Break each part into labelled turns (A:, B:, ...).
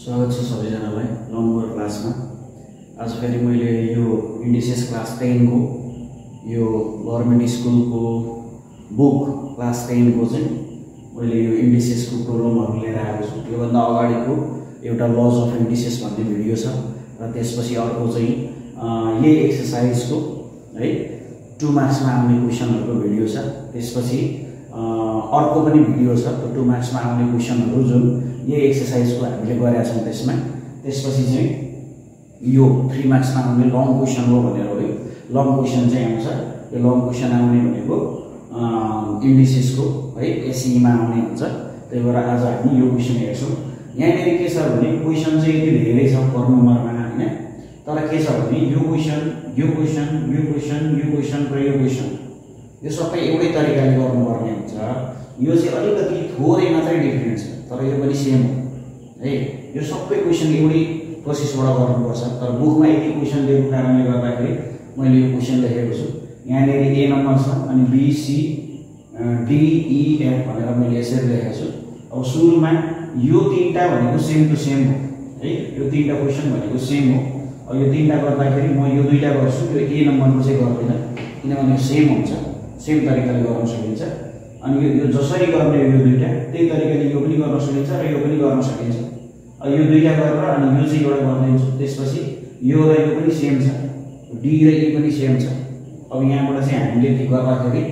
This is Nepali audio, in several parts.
A: स्वागत छ सबैजनालाई नम्बर क्लासमा। आज फेरि मैले यो इन्डिसेस क्लास 10 को यो गभर्नमेन्ट स्कुलको बुक क्लास 10 को चाहिँ मैले यो इन्डिसेसको प्रोब्लमहरु लिएर आएको छु। यो भन्दा अगाडिको एउटा लज अफ इन्डिसेस भन्ने भिडियो छ र त्यसपछि अर्को चाहिँ यही एक्सरसाइजको है 2 मार्क्समा आउने क्वेशनहरुको भिडियो छ। त्यसपछि अर्को पनि भिडियो छ त्यो 2 मार्क्समा आउने क्वेशनहरु जुन यही एक्सरसाइजको हामीले गरेका छौं त्यसमा। त्यसपछि चाहिँ यो 3 मार्क्समा आउने लङ क्वेशन हो भनेर हो। लङ क्वेशन चाहिँ आउँछ। यो लङ क्वेशन आउने भनेको इन्डिसेसको है एसई मा आउने हुन्छ। त्यही भएर आज हामी यो क्वेशन हेर्छौं। यहाँ के छ भने क्वेशन चाहिँ यति धेरै छ पर नम्बरमा हैन, तर के छ भने यो क्वेशन यो क्वेशन यो क्वेशन यो क्वेशन र यो क्वेशन यो सबै एउटै तरिकाले गर्नुपर्ने हुन्छ। यो चाहिँ अलिकति थोरै मात्रै डिफरेन्स छ, तर यो पनि सेम हो है। यो सबै क्वेशन एउटै प्रोसेसबाट गर्नुपर्छ, तर बुकमा यति क्वेशन दिएको कारणले गर्दाखेरि मैले यो क्वेशन लेखेको छु। यहाँ ए नम्बर छ अनि B C D E F भनेर मैले यसरी लेखेको छु। अब सुरुमा यो तीनटा भनेको सेम टु सेम हो है। यो तीनटा क्वेशन भनेको सेम हो। अब यो तीनटा गर्दाखेरि म यो दुईटा गर्छु, यो ए नम्बरको चाहिँ गर्दिन किनभने सेम हुन्छ, सेम तरिकाले गर्न सकिन्छ। अनि यो जसरी गर्ने यो दुईटा त्यही तरिकाले यो पनि गर्न सकिन्छ र यो पनि गर्न सकिन्छ। यो दुईटा गरेर अनि यो चाहिँ एउटा गर्दिन्छु। त्यसपछि यो र यो पनि सेम छ, डी र ई पनि सेम छ। अब यहाँबाट चाहिँ हामीले के गर्दाखेरि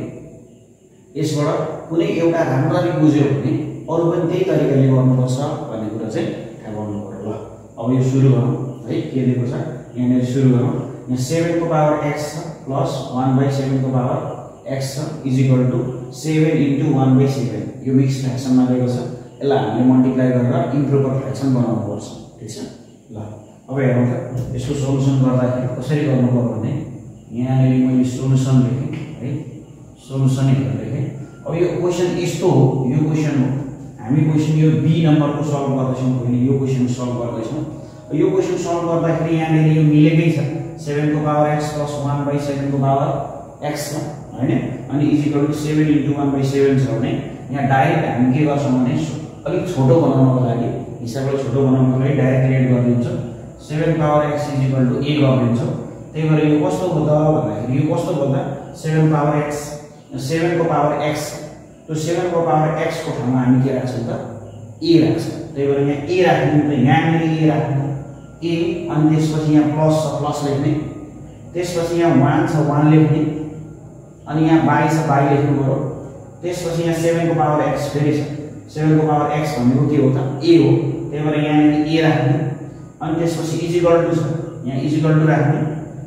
A: यसबाट कुनै एउटा राम्ररी बुझ्यो भने अरु पनि त्यही तरिकाले गर्नुपर्छ भन्ने कुरा चाहिँ थाहा पाउनु पर्यो। ल अब यो सुरु गरौँ है। के दिएको छ यहाँ सुरु गरौँ। यहाँ 7 को पावर x छ प्लस 1/7 को पावर x छ इज इक्वल टु 7 into 1/7। यो मिक्स फ्र्याक्सनमा दिएको छ। यसलाई हामीले मल्टिप्लाई गरेर इम्प्रोपर फ्र्याक्सन बनाउनु पर्छ। ठीक छ। ल अब हेरौँ त यसको सोलुसन गर्दाखेरि कसरी गर्नुपर्छ भने यहाँ मैले सोलुसन लेखेँ है। सोलुसन हेरेर लेखेँ। अब यो क्वेशन यस्तो हो, यो क्वेशन हो। हामी क्वेशन यो बी नम्बरको सल्भ गर्दैछौँ, होइन यो क्वेशन सल्भ गर्दैछौँ। यो क्वेशन सल्भ गर्दाखेरि यहाँ यो मिलेकै छ। 7 को पावर x प्लस 1/7 को पावर x छ हैन। अनि इज इक्वल टु 7 into 1/7 छ भने यहाँ डाइरेक्ट हामी के गर्छौं भने अलिक छोटो बनाउनको लागि, हिसाबलाई छोटो बनाउनको लागि डाइरेक्ट लेट गरिदिन्छ। 7 power x is equal to a गरिदिन्छ। त्यही भएर यो कस्तो हो त भन्दाखेरि यो कस्तो हो त 7 पावर x 7 को पावर x त्यो 7 को पावर x को ठाउँमा हामी के राख्छौं त a राख्छौं। त्यही भएर यहाँ a राख्नु त यहाँ a राख्नु a, अनि त्यसपछि यहाँ प्लस छ प्लस लेख्ने, त्यसपछि यहाँ 1 छ 1 लेख्ने, अनि यहाँ y छ y लेख्नु पर्यो। त्यसपछि यहाँ 7 को पावर x फेरि छ। 7 को पावर x भनेको के हो त a हो। त्यही भएर यहाँ a राख्ने, अनि त्यसपछि इज इक्वल टु छ यहाँ इज इक्वल टु राख्ने।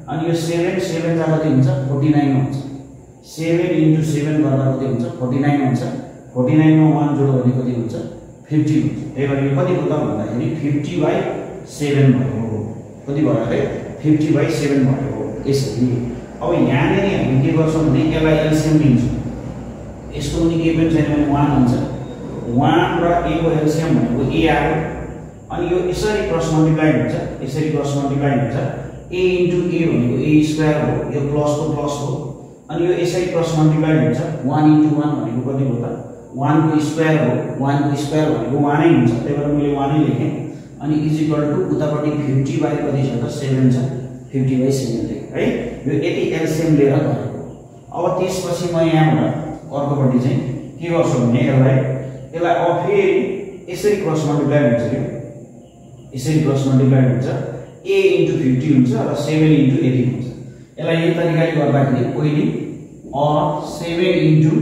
A: अनि यो 7 जा कति हुन्छ 49 हुन्छ। 7 into 7 गर्दा कति हुन्छ 49 हुन्छ। 49 मा 1 जोड्यो भने कति हुन्छ 50 हुन्छ। त्यही भएर यो कति हो त भन्दाखेरि 50/7 भयो। कति भयो अरे 50/7 भयो यसरी। अब यहाँ नि हामी के गर्छौं भने यसलाई एलसीएम लिन्छौं। यसको पनि के पनि छैन भने 1 हुन्छ। 1 र a को एलसीएम भनेको a आयो। अनि यो यसरी क्रस मल्टिप्लाई हुन्छ, यसरी क्रस मल्टिप्लाई हुन्छ। a into a भनेको a स्क्वायर हो, यो प्लस को प्लस हो। अनि यो यसरी क्रस मल्टिप्लाई हुन्छ। 1 into 1 भनेको कति हो त 1 को स्क्वायर हो। 1 को स्क्वायर भनेको 1 नै हुन्छ। त्यही भएर मैले 1 नै लेखेँ। अनि इज इक्वल टु उतापट्टि 50 बाइ कति छ त 7 छ। 50/7 लेखेँ है। यो यति एलसीएम लिएर गरेको। अब त्यसपछि म यहाँबाट अर्कोपट्टि चाहिँ के गर्छु भने यसलाई अब फेरि यसरी क्रस मल्टिप्लाई हुन्छ। यो यसरी क्रस मल्टिप्लाई हुन्छ। a into 50 हुन्छ र 7 into 80 हुन्छ। यसलाई यो तरिकाले गर्दाखेरि पहिले 7 into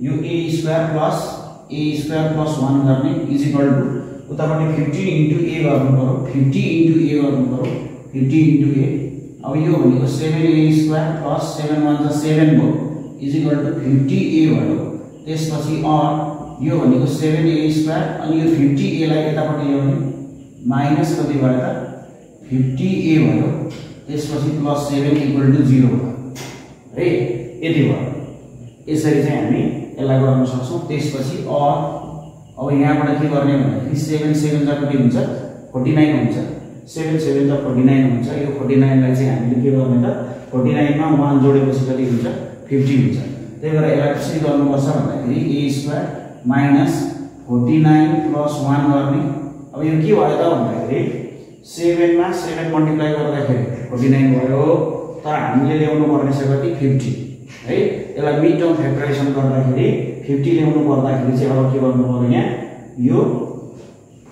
A: यो a स्क्वायर प्लस 1 गर्ने इज इक्वल टु उतापट्टि 15 into a गर्नु पर्यो। 50 into a गर्नु पर्यो। 50 into a। अब यो भनेको 7a स्क्वायर प्लस 7 1 जा 7 भयो इज इक्वल टु 50a भयो। त्यसपछि यो भनेको 7a स्क्वायर अनि यो 50a लाई यतापट्टि ल्याउने माइनस कति भयो त 50a भयो। त्यसपछि प्लस 7 इक्वल टु 0 भयो है। यति भयो। यसरी चाहिँ हामी यसलाई गर्न सक्छौं। त्यसपछि अब यहाँबाट के गर्ने भन्दाखेरि 7 7 जा कति हुन्छ 49 हुन्छ। 7 7 जा 49 हुन्छ। यो 49 लाई चाहिँ हामीले के गर्ने त 49 मा 1 जोडेपछि कति हुन्छ 50 हुन्छ। त्यही भएर यसलाई कसरी गर्नुपर्छ भन्दाखेरि a स्क्वायर माइनस 49 प्लस 1 गर्ने। अब यो के भयो त भन्दाखेरि 7 मा 7 मल्टिप्लाई गर्दाखेरि 49 भयो, तर हामीले ल्याउनु पर्ने छ कति 50 है। यसलाई मिड टर्म फ्याक्टराइजेसन गर्दाखेरि 50 ल्याउनु पर्दाखेरि चाहिँ अब के गर्नु पर्यो, यहाँ यो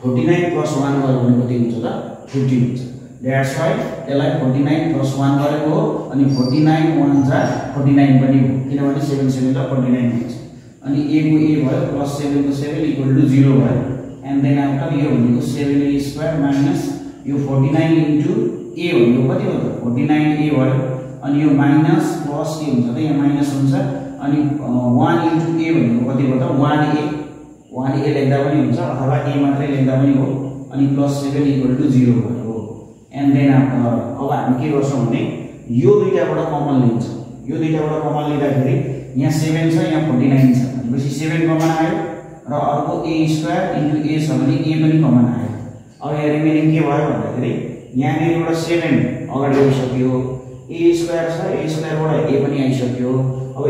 A: 49 + 1 गर्यो भने कति हुन्छ त 50 हुन्छ। द्याट्स वाइ यसलाई 49 + 1 गरेको हो, अनि 49 1 जा 49 पनि हो, किनभने 7 7 जा 49 हुन्छ। अनि a को a भयो प्लस 7 को 7 = 0 भयो। एन्ड देन आफ्टर यो भनेको 7a² माइनस यो 49 इन्टु a भनेको कति हो त 49a भयो, अनि यो माइनस प्लस के हुन्छ त यहाँ माइनस हुन्छ, अनि 1 इन्टु a भनेको कति हो त 1a लेख्दा पनि हुन्छ अथवा a मात्रै लेख्दा पनि हो, अनि प्लस 7 = 0 भयो। एन्ड देन आफ्टर अब हामी के गर्छौं भने यो दुईटाबाट कमन लिन्छ, यो दुईटाबाट कमन लिँदाखेरि यहाँ 7 छ यहाँ 49 छ भनेपछि 7 कमन आयो, र अर्को a² इन्टु a छ भने a पनि कमन आयो। अब यहाँ रिमेनिङ के भयो भन्दाखेरि यहाँनिरबाट 7 अगाडि आइसक्यो, a² छ a² बाट a पनि आइसक्यो। अब a²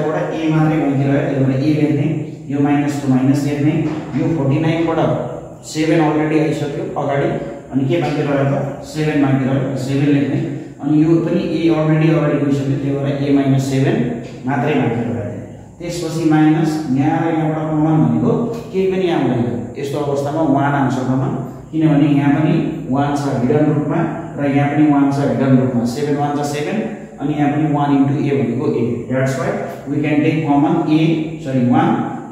A: बाट a मात्रै बाँकी रह्यो, त्यही भएर a लेख्ने, यो माइनस को माइनस लेख्ने, यो 49 बाट 7 अलरेडी आइसक्यो अगाडि, अनि के बाँकी रह्यो त 7 बाँकी रह्यो 7 लेख्ने, अनि यो पनि a अलरेडी अगाडि गइसक्यो, त्यही भएर a - 7 मात्रै बाँकी रह्यो। त्यसपछि माइनस यहाँ र यहाँबाट कमन भनेको केही पनि आउँदैन, यस्तो अवस्थामा 1 आउँछ कमन, किनभने यहाँ पनि 1 छ हिडन रुटमा र यहाँ पनि 1 छ हिडन रुटमा, 7 1 जा 7, अनि यहाँ पनि 1 इन्टु a भनेको a। That's why we can take common 1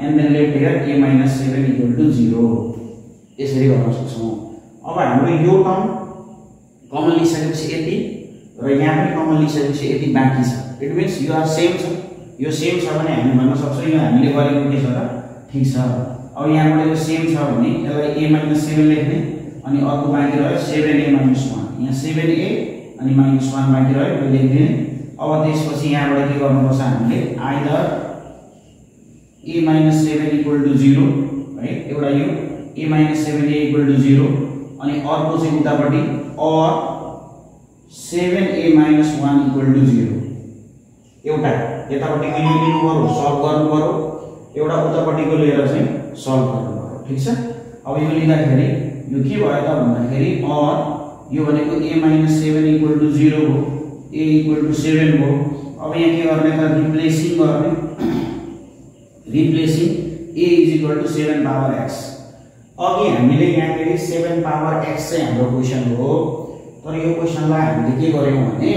A: and then left here a - 7 = 0। यसरी गर्न सक्छौं। अब हाम्रो यो टर्म कमन लिइसकेपछि यति र यहाँ पनि कमन लिइसकेपछि यति बाँकी छ, इट मिन्स यो आर सेम छ, यो सेम छ भने हामी भन्न सक्छौं यो हामीले गरेको के छ त ठीक छ। अब यहाँबाट यो सेम छ भने यसलाई a - 7 लेख्ने, अनि अर्को बाँकी रह्यो 7a - 1, यहाँ 7a अनि -1 बाँकी रह्यो लेख्दिने। अब त्यसपछि यहाँबाट के गर्नुपर्छ हामीले आइदर a - 7 = 0 है, एउटा यो a - 7a = 0, अनि अर्को चाहिँ उतापटि or 7a - 1 = 0। एउटा यतापट्टि लिनु पर्यो सल्भ गर्नु पर्यो, एउटा उतापट्टिको लिएर चाहिँ सल्भ गर्नु पर्यो, ठीक छ। अब यो लिँदाखेरि यो के भयो त भन्दाखेरि or यो भनेको a - 7 = 0 हो, a = 7 हो। अब यहाँ के गर्ने त रिप्लेसिङ गर्ने, रिप्लेसिङ a = 7 पावर x। अघि हामीले यहाँनेरि 7 पावर x चाहिँ हाम्रो क्वेशन हो, तर यो क्वेशनलाई हामीले के गर्यौं भने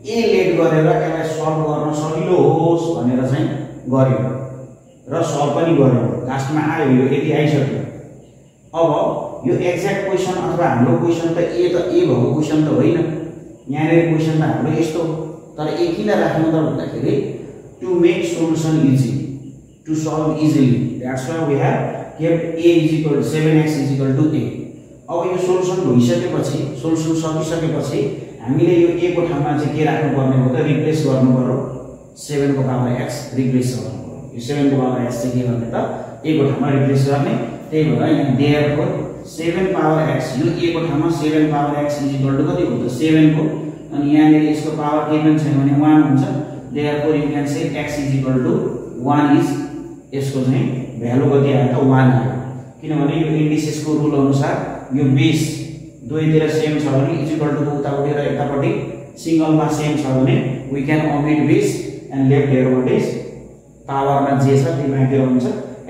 A: a लेट गरेर यसलाई सल्भ गर्न सजिलो होस् भनेर चाहिँ गर्यौं र सल्भ पनि गर्यौं, लास्टमा आयो यो यति आइसक्यो। अब यो एक्ज्याक्ट क्वेशन अथवा हाम्रो क्वेशन त a भएको क्वेशन त होइन, यहाँनेरि क्वेशन त हाम्रो यस्तो हो, तर a किन राख्नु त भन्दाखेरि to make solution easy, to solve easily, that's why we have kept a = 7x = a। अब यो सोलुसन भइसकेपछि, सोलुसन सकिसकेपछि हामीले यो a को ठाउँमा चाहिँ के राख्नु पर्ने हो त रिप्लेस गर्नु पर्यो, 7 को पावर x रिप्लेस गर्नु पर्यो। यो 7 को पावर x चाहिँ के गर्ने त a को ठाउँमा रिप्लेस गर्ने, त्यही भएर यहाँ देयरफोर 7 पावर x, यो a को ठाउँमा 7 पावर x = कति हो त 7 को, अनि यहाँ यसको पावर के पनि छैन भने 1 हुन्छ, therefore you can say x = 1 is यसको चाहिँ भ्यालु कति आयो त 1 आयो, किनभने यो इन्डिसेसको रुल अनुसार यो बेस दुईतिर सेम छ भने इक्वल टु उतापट्टि र यतापट्टि सिंगलमा सेम छ भने we can omit base and left here what is पावरमा जे छ त्यो माथि हुन्छ,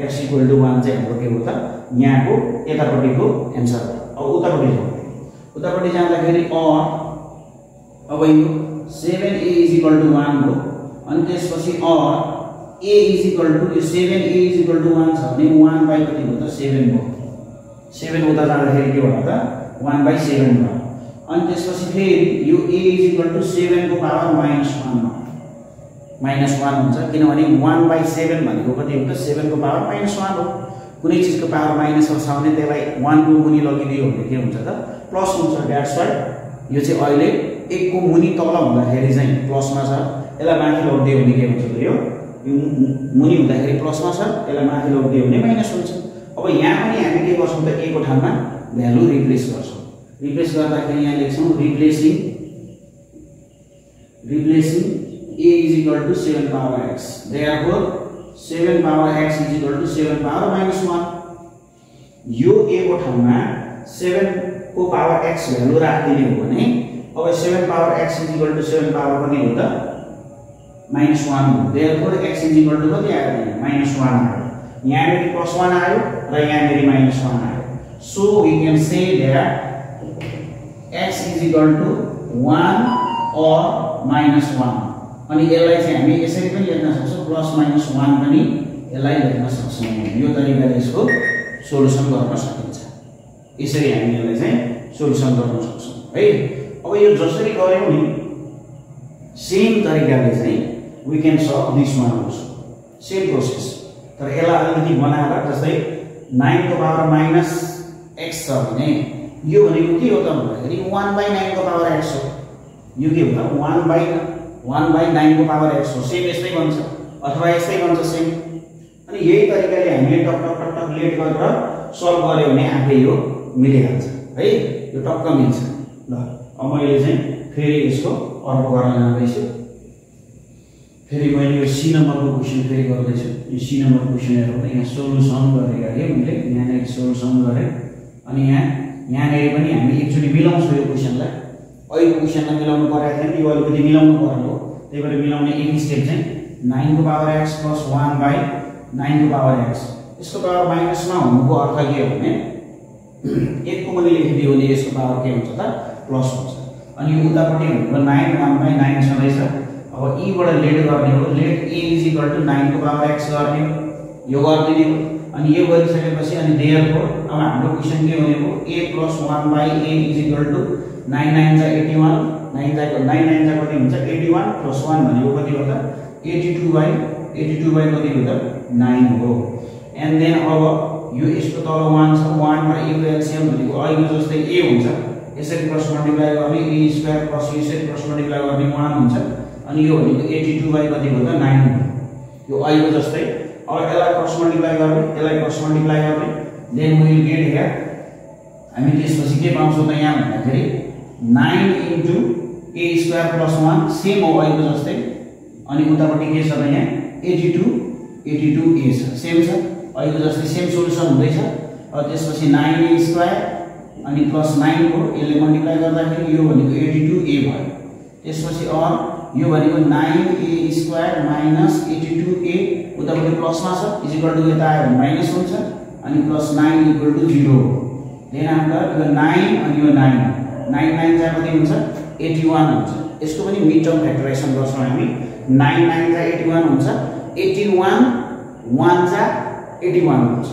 A: x = 1 चाहिँ हाम्रो के हो त यहाँको यतापट्टिको आन्सर हो। अब उतापट्टि जाँदाखेरि अब यो 7a = 1 हो, अनि त्यसपछि a = 7a = 1 छ भने 1 बाइ कति हो त 7 हो, 7 उता जाँदाखेरि के भयो त 1/7 भयो। अनि त्यसपछि फेरि यो a = 7 को पावर -1 हुन्छ, किनभने 1/7 भनेको कति हो त 7 को पावर -1 हो। कुनै चीजको पावर माइनस छ भने त्यसलाई 1 को मुनि लगिदियो भने के हुन्छ त प्लस हुन्छ। द्याट्स वाइ यो चाहिँ अहिले 1 को मुनि तल हुँदाखेरि चाहिँ प्लसमा छ, यसलाई माथि लगिदियो भने के हुन्छ त यो मुनि हुँदाखेरि प्लसमा छ, यसलाई माथि लगिदियो भने माइनस हुन्छ। अब यहाँ पनि हामी के गर्छौं त a को ठाउँमा भ्यालु रिप्लेस गर्छौं, रिप्लेस गर्दाखेरि यहाँ लेख्छौं replacing a = 7 power x, therefore 7 power x = 7 power -1। यो a को ठाउँमा 7 को पावर x भ्यालु राख्दिने हो भने अब 7 पावर x = 7 पावर कति हो त -1 हो। देयरफोर x = कति आयो भने -1 आयो। यहाँनेरि +1 आयो र यहाँनेरि -1 आयो। So we can say that x = 1 or -1। अनि यसलाई चाहिँ हामी यसरी पनि लेख्न सक्छौं +-1 पनि यसलाई लेख्न सक्छौं। यो तरिकाले यसको सोलुसन गर्न सकिन्छ। यसरी हामी यसलाई चाहिँ सोलुसन गर्न सक्छौं है। अब यो जसरी गर्यौं नि सेम तरिकाले चाहिँ we can solve this one also, same process। तर यसलाई अलिकति बनाएर जस्तै 9 को पावर -x छ भने यो भनेको के हो त भन्दाखेरि 1/9 को पावर x हो। यो के हो त 1/9 को पावर x हो। सेम यस्तै बन्छ अथवा यस्तै बन्छ सेम। अनि यही तरिकाले हामीले टक टक टक टक लेट गरेर सल्भ गर्यो भने आफै यो मिलिहाल्छ है। यो टक्क मिल्छ। ल अब मैले चाहिँ फेरि यसको अर्को गर्न जाँदैछु। फेरि मैले यो सी नम्बरको क्वेशन फेरि गर्दैछु। यो सी नम्बर क्वेशन हेरौँ। यहाँ सोलुसन गरेका थिएँ मैले। यहाँनेरि सोलुसन गरेँ अनि यहाँनेरि पनि हामी एकचोटि मिलाउँछौँ यो क्वेशनलाई। अहिलेको क्वेशनलाई मिलाउनु परेको थिएन, यो अलिकति मिलाउनु पर्ने हो। त्यही भएर मिलाउने एक स्टेप चाहिँ 9 को पावर x + 1/9 को पावर x। यसको पावर माइनस नहुनुको अर्थ के हो भने 1 को मैले लेखिदियो भने यसको पावर के हुन्छ त प्लस हुन्छ। अनि यो उतापट्टि भनेको 9 1/9 छँदैछ। अब e बाट लेट गर्ने हो। लेट a = 9 को पावर x गर्ने हो। यो गरिदिने हो। अनि यो गरिसकेपछि अनि देयरफोर अब हाम्रो क्वेशन के भनेको a + 1/a = 9 9 जा 81। 9 9 जा कति हुन्छ 81 + 1 भनेको कति हो त 82 बाइ कति हो त 9 हो। एन्ड देन अब यो यसको तल 1 छ। 1 र a को एलसीएम भनेको अहिले जस्तै a हुन्छ। यसरी क्रस मल्टिप्लाई गर्ने a² + यसरी क्रस मल्टिप्लाई गर्ने 1 हुन्छ। अनि यो भनेको 82 बाइ कति हो त 9 हो। यो अहिले जस्तै अब यसलाई क्रस मल्टिप्लाई गर्ने, यसलाई क्रस मल्टिप्लाई गर्ने, then we will get here. हामी त्यसपछि के पाउँछौँ त यहाँ भन्दाखेरि 9 * a² + 1 सेम हो अहिले जस्तै। अनि उतापट्टि के छ त यहाँ 82a छ। सेम छ अहिले जस्तै सेम सोलुसन हुँदैछ। अब त्यसपछि 9a² अनि +9 को यसले मल्टिप्लाई गर्दाखेरि यो भनेको 82a भयो। त्यसपछि अब यो भनेको 9a² - 82a उतापट्टि प्लसमा छ इक्वल टु यता आयो भने माइनस हुन्छ। अनि +9 = 0 हो। देन आफ्टर यो 9 अनि यो 9 9 9 जा कति हुन्छ 81 हुन्छ। यसको पनि मिड टर्म फ्याक्टराइजेसन गर्छौँ हामी। 9 9 जा 81 हुन्छ। 81 1 जा 81 हुन्छ।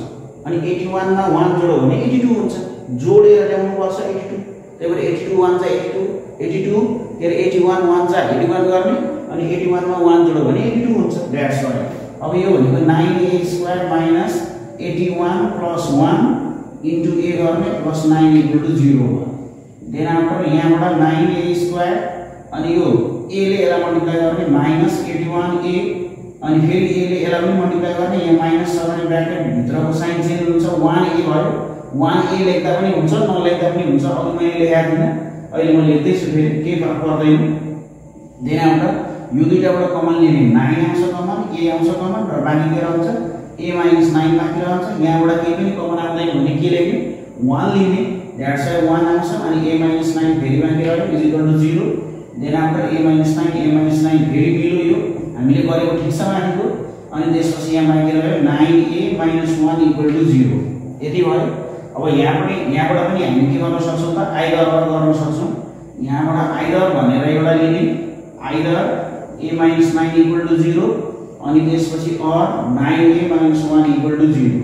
A: अनि 81 मा 1 जोड्यो भने 82 हुन्छ। जोडेर ल्याउनु पर्छ 82। त्यही भएर 82 1 जा 82 82 के 81 1 जा 81 गर्ने अनि 81 मा 1 जोड्यो भने 82 हुन्छ। दैट्स वाइ अब यो भनेको 9a² - 81 + 1 * a गर्ने +9 = 0 हो। देन आफ्टर यहाँबाट 9a² अनि यो a ले यसलाई मल्टिप्लाई गर्ने -81a अनि फेरि a ले यसलाई पनि मल्टिप्लाई गर्ने। यहाँ माइनस छ भने ब्र्याकेट भित्रको साइन चेन्ज हुन्छ 1a भयो। 1a लेख्दा पनि हुन्छ नलेख्दा पनि हुन्छ। अघि मैले लेखेको थिइनँ अहिले म लेख्दैछु फेरि के फरक पर्दैन। देन आफ्टर यो दुईटाबाट कमन लिने 9 आउँछ कमन, a आउँछ कमन र बाँकी के रहन्छ a - 9 बाँकी रहन्छ। यहाँबाट केही पनि कमन आउँदैन भने के लेख्ने 1 लिने। दैट्स वाइ 1 आउँछ अनि a - 9 फेरि बाँकी रह्यो = 0। देन आफ्टर a - 9 फेरि मिल्यो। यो हामीले गरेको ठिक छ बाँकीको। अनि त्यसपछि यहाँ बाँकी रह्यो 9a - 1 = 0। यति भयो। अब यहाँबाट पनि हामी के गर्न सक्छौं त आइदर गर्न सक्छौं। यहाँबाट आइदर भनेर एउटा लिने आइदर a - 9 = 0 अनि त्यसपछि अर 9a - 1 = 0।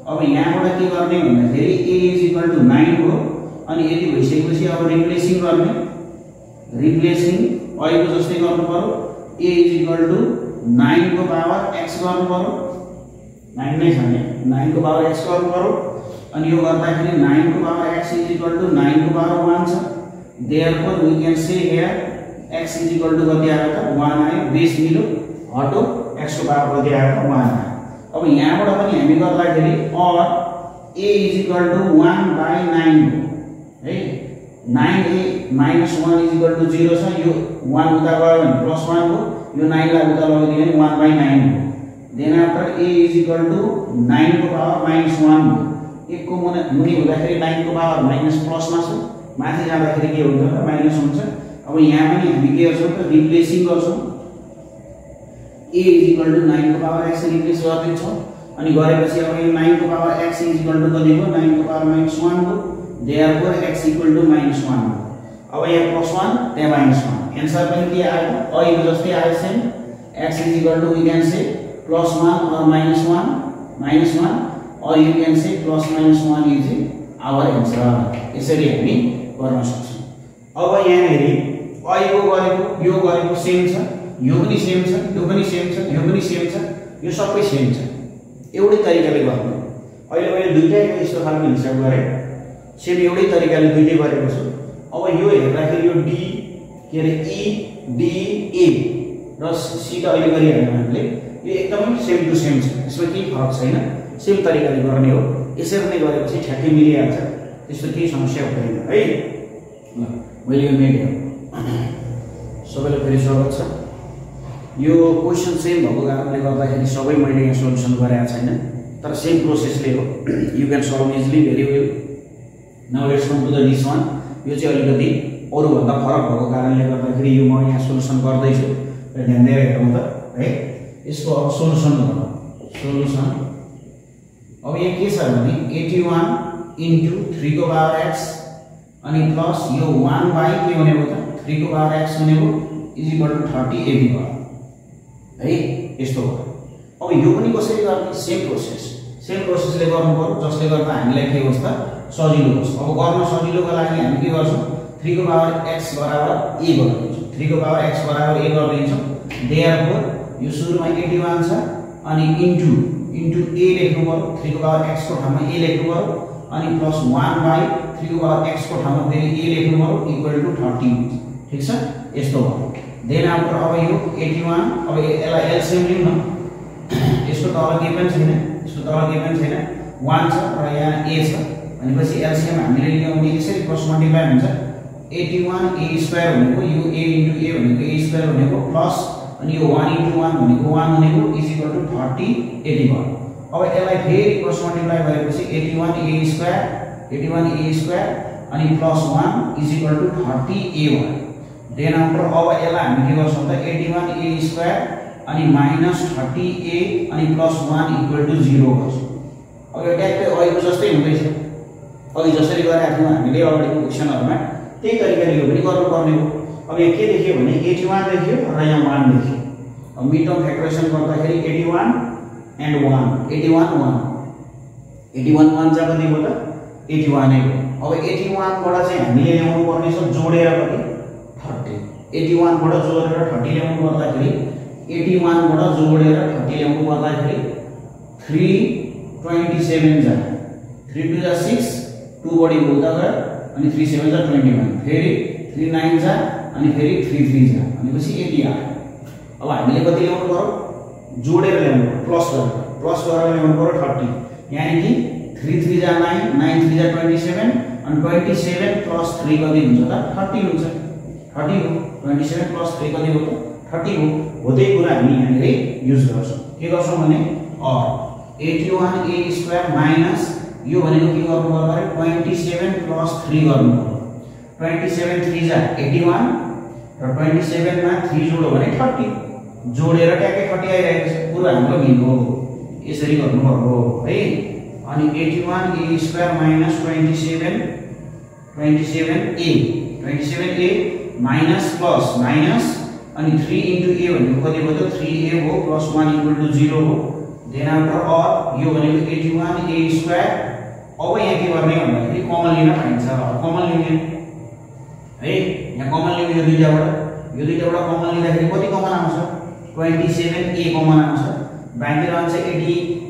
A: अब यहाँबाट के गर्ने भन्दाखेरि a = 9 हो। अनि यति भइसकेपछि अब रिप्लेसिङ गर्ने। रिप्लेसिङ अहिले जस्तै गर्नु पर्यो a = 9 को पावर x गर्नु पर्यो। 9 नै छ नि 9 को पावर x गर्नु पर्यो। अनि यो गर्दाखेरि 9 को पावर x = 9 को पावर 1 छ। Therefore we can say here x = कति आयो त 1 आयो। बेस मिल्यो हटो x को पावर कति आयो त 1 आयो। अब यहाँबाट पनि हामी गर्दाखेरि अर a = 1/9 हो है। 9a - 1 = 0 छ। यो 1 उता गयो भने +1 हो। यो 9 लाई उता लगिदियो भने 1/9 हो। देन आफ्टर a = 9 को पावर -1 हो। 1 को मुनि हुँदाखेरि 9 को पावर माइनस प्लसमा छ, माथि जाँदाखेरि के हुन्छ त माइनस हुन्छ। अब यहाँ पनि हामी के गर्छौं त रिप्लेसिङ गर्छौं। a = 9 को पावर x रिप्लेस गरिदिन्छौं अनि गरेपछि अब यो 9 को पावर x = कति भयो 9 को पावर -1 हो। देयरफोर x = -1 हो। अब यहाँ +1 त्यहाँ -1 आन्सर पनि के आयो अ यो जस्तै आयो same x = we can say +1 or -1 or you can say +-1 is our answer। यसरी हामी गर्न सक्छौं। अब यहाँ हेरी अ यो गरेको यो गरेको सेम छ, यो पनि सेम छ, यो पनि सेम छ, यो पनि सेम छ, यो सबै सेम छ। एउटै तरिकाले गर्नु। अहिले मैले दुईटैको यस्तो खालको हिसाब गरे, सेम एउटै तरिकाले दुईटै गरेको छु। अब यो हेर्दाखेरि यो डी के रे ई डी ए र सी त अहिले गरिहाल्यौँ हामीले, यो एकदमै सेम टु सेम छ, यसमा केही फरक छैन, सेम तरिकाले गर्ने हो। यसरी नै गरेपछि ठ्याक्कै मिलिहाल्छ, त्यस्तो केही समस्या हुँदैन है। ल मैले यो मेटेँ, सबैलाई फेरि स्वागत छ। यो क्वेशन सेम भएको कारणले गर्दाखेरि सबै मैले यहाँ सोल्युसन गरेको छैन, तर सेम प्रोसेसले हो। You can solve easily very well. Now let's come to the this one. यो चाहिँ अलिकति अरूभन्दा फरक भएको कारणले गर्दाखेरि यो म यहाँ सोल्युसन गर्दैछु, ध्यान दिएर हेरौँ त है। यसको अब सोल्युसन गरौँ। सोल्युसन अब यहाँ के छ भने 81 * 3 को पावर x अनि प्लस यो 1 बाइ के भनेको त 3 को पावर x भनेको = 30 ab भयो है। यस्तो हो। अब यो पनि कसरी गर्ने सेम प्रोसेसले गर्नु पर्यो, जसले गर्दा हामीलाई के होस् त सजिलो होस्। अब गर्न सजिलोको लागि हामी के गर्छौं 3 को पावर x = a गरिदिन्छौं। 3 को पावर x = a गरिदिन्छौं। देयरफोर यो सुरुमा 81 छ अनि इन्टु a लेख्नु पर्यो। 3 को पावर x को ठाउँमा a लेख्नु पर्यो अनि प्लस 1 बाइ 3 को पावर x को ठाउँमा फेरि a लेख्नु पर्यो = 30। ठीक छ, यस्तो हो। देन आफ्टर अब यो 81 अब यसलाई एलसीएम लिउँ न। यसको तल के पनि छैन, 1 छ र यहाँ a छ भनेपछि एलसीएम हामीले लियौँ भने यसरी क्रस मल्टिप्लाई हुन्छ। 81 a² भनेको यो a * a भनेको a² भनेको प्लस अनि यो 1 * 1 भनेको 1 भनेको = 30 80 भयो। अब यसलाई फेरि क्रस मल्टिप्लाई गरेपछि 81 a² अनि प्लस 1 = 30 a भयो। देन आफ्टर अब यसलाई हामी के गर्छौं त 81 a² अनि -30 a अनि प्लस 1 = 0 गर्छौं। अब यो ट्याक्कै अहिलेको जस्तै हुँदैछ, अघि जसरी गरेका थियौँ हामीले अगाडिको क्वेशनहरुमा त्यही तरिकाले यो पनि गर्नुपर्ने हो। अब यहाँ के देखियो भने 81 देखियो र यहाँ 1 देखियो। अब मिड टर्म फ्याक्टराइजेसन गर्दाखेरि 81 and 1 81 1 चाहिँ कति भयो त 81 नै हो। अब 81 बाट चाहिँ हामीले ल्याउनु पर्ने छ जोडेर कति 30। 81 बाट जोडेर 30 ल्याउनु पर्दाखेरि 81 बाट जोडेर 30 ल्याउनु पर्दाखेरि 327 जा 3 2 जा 6 2 बडी बोल्दा गयो अनि 3 7 जा 21 फेरि 3 9 जा अनि फेरि 3 3 जा भनेपछि 80 आयो। अब हामीले कति ल्याउनु पर्यो जोडेर ल्याउनु पर्यो प्लस गरेर ल्याउनु पर्यो 30 यानी कि 3 3 जा 9 9 3 जा 27 अनि 27 प्लस 3 कति हुन्छ त 30 हुन्छ 30 हो। 27 प्लस 3 कति हो त 30 हो। होतै कुरा हामी यहाँले युज गर्छौं के गर्छौं भने 81 a² माइनस यो भनेको के गर्नु पर्यो 27 प्लस 3 गर्नु पर्यो। 27 3 जा 81 र 27 मा 3 जोड्यो भने 30 जोडेर ट्याक्कै 30 आइरहेको छ। पुरा हाम्रो मिल हो, यसरी गर्नु पर्यो है। अनि 81 a² minus 27a minus plus minus अनि 3 * a भनेको कति भयो त 3a हो प्लस 1 = 0 हो। देन आफ्टर और यो भनेको 81 a²। अब यहाँ के गर्ने भन्दाखेरि कमन लिन पाइन्छ, कमन लिने है। यहाँ कमन लिने यो दुईटाबाट कमन लिँदाखेरि कति कमन आउँछ 27a कमन आउँछ। बाँकी रहन्छ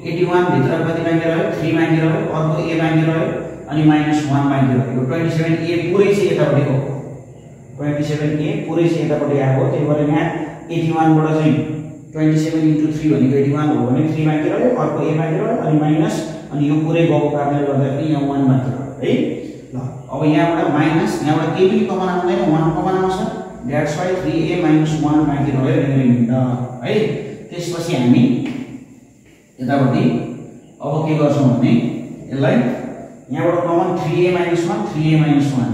A: 81 भित्र कति बाँकी रह्यो 3 बाँकी रह्यो, अर्को a बाँकी रह्यो अनि -1 बाँकी रह्यो। यो 27a पुरै चाहिँ यतापटि हो, 27a पुरै चाहिँ यतापटि आएको। त्यही भएर यहाँ 81 बाट चाहिँ 27 * 3 भनेको 81 हो भने 3 बाँकी रह्यो, अर्को a बाँकी रह्यो अनि माइनस अनि यो पुरै गएको कारणले गर्दाखेरि यहाँ 1 बाँकी रह्यो है। ल अब यहाँबाट माइनस यहाँबाट के पनि कमन आउँदैन 1 कमन आउँछ। दैट्स व्हाई 3a - 1 बाँकी रह्यो रिमेनिङ है। त्यसपछि हामी यतापटि अब के गर्छौं भने यसलाई यहाँबाट कमन 3a - 1 3a - 1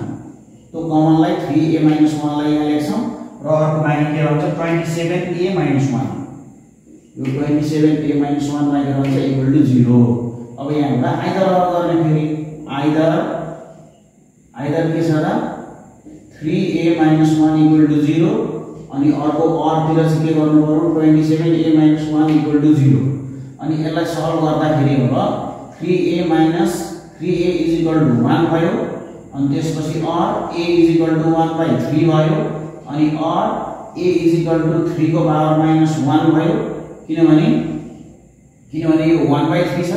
A: त्यो कमनलाई 3a - 1 लाई यहाँ लेख्छौं र अर्को बाँकी के रहन्छ 27a - 1 यो 27a - 1 लाई के रहन्छ इक्वल टु 0 अब यहाँबाट आइदर गर्ने फेरि आइदर के छ र 3a - 1 इक्वल टु 0 अनि अर्को r तिर चाहिँ के गर्नु पर्यो 27a - 1 इक्वल टु 0 अनि यसलाई सल्भ गर्दाखेरि अब 3a इज इक्वल टु 1 भयो अनि त्यसपछि r a is equal to 1/3 भयो अनि r a is equal to 3 को पावर -1 भयो किनभने यो 1/3 छ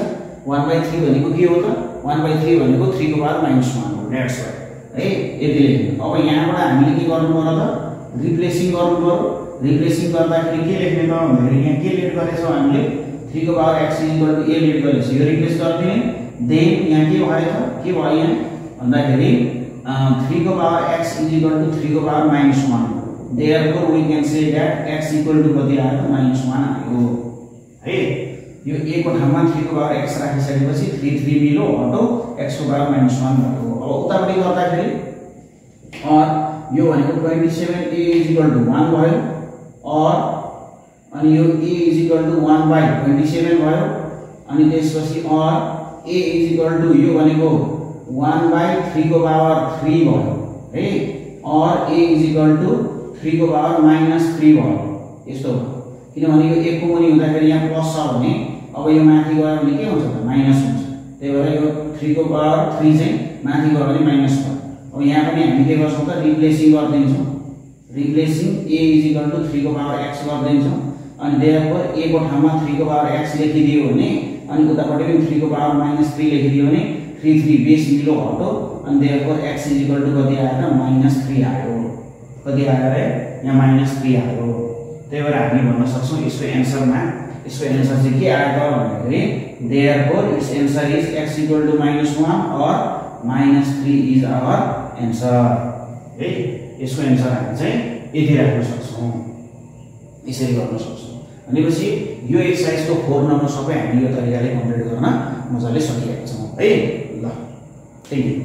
A: 1/3 भनेको के हो त 1/3 भनेको 3 को पावर -1 हो दैट्स वाइ है यति लेख्नु अब यहाँबाट हामीले के गर्नु पर्यो त रिप्लेसिङ गर्नु पर्यो रिप्लेसिङ गर्दाखेरि के लेख्ने त भन्दाखेरि यहाँ के लेट गरेछौं हामीले 3 को power x is equal to a let गरेछ यो रिप्लेस गर्दिने देन यहाँ के भयो त के भयो यहाँ भन्दाखेरि 3 को power x is equal to 3 को power -1 therefore we can say that x equal to कति आयो -1 आयो है यो a को ठाउँमा 3 को पावर x राखिसकेपछि 3 मिलो अटो x को पावर -1 भयो अब उतापटि गर्दाखेरि और यो भनेको 27a इज इक्वल टु 1 भयो और अनि यो a इज इक्वल टु 1/27 भयो अनि त्यसपछि और a इज इक्वल टु यो भनेको 1/3 को पावर 3 भयो है और a इज इक्वल टु 3 को पावर -3 भयो यस्तो हो किनभने यो 1 को मुनि हुँदाखेरि यहाँ प्लस छ भने अब यो माथि गयो भने के हुन्छ त माइनस हुन्छ त्यही भएर यो 3 को पावर 3 चाहिँ माथि गयो भने माइनस भयो अब यहाँ पनि हामी के गर्छौं त रिप्लेसिङ गर्दिन्छौं replacing a is equal to 3 को पावर x गर्दिन्छौं अनि therefore a को ठाउँमा 3 को पावर x लेखिदियो भने अनि उतापटि पनि 3 को पावर -3 लेखिदियो भने 3 बेस मिलो हटो अनि therefore x is equal to कति आयो त -3 आयो कति आयो रे यहाँ -3 आयो त्यही भएर हामी भन्न सक्छौं यसको एन्सरमा यसको एन्सर चाहिँ के आयो त भन्दाखेरि therefore its answer is x equal to -1 or -3 is our answer है यसको एन्सर हामी चाहिँ यति राख्न सक्छौं यसरी गर्न सक्छौं भनेपछि यो एक्सरसाइजको 4 नम्बर सबै हामी यो तरिकाले कम्प्लिट गर्न मजाले सकिएको छौं है ल थ्यांक यू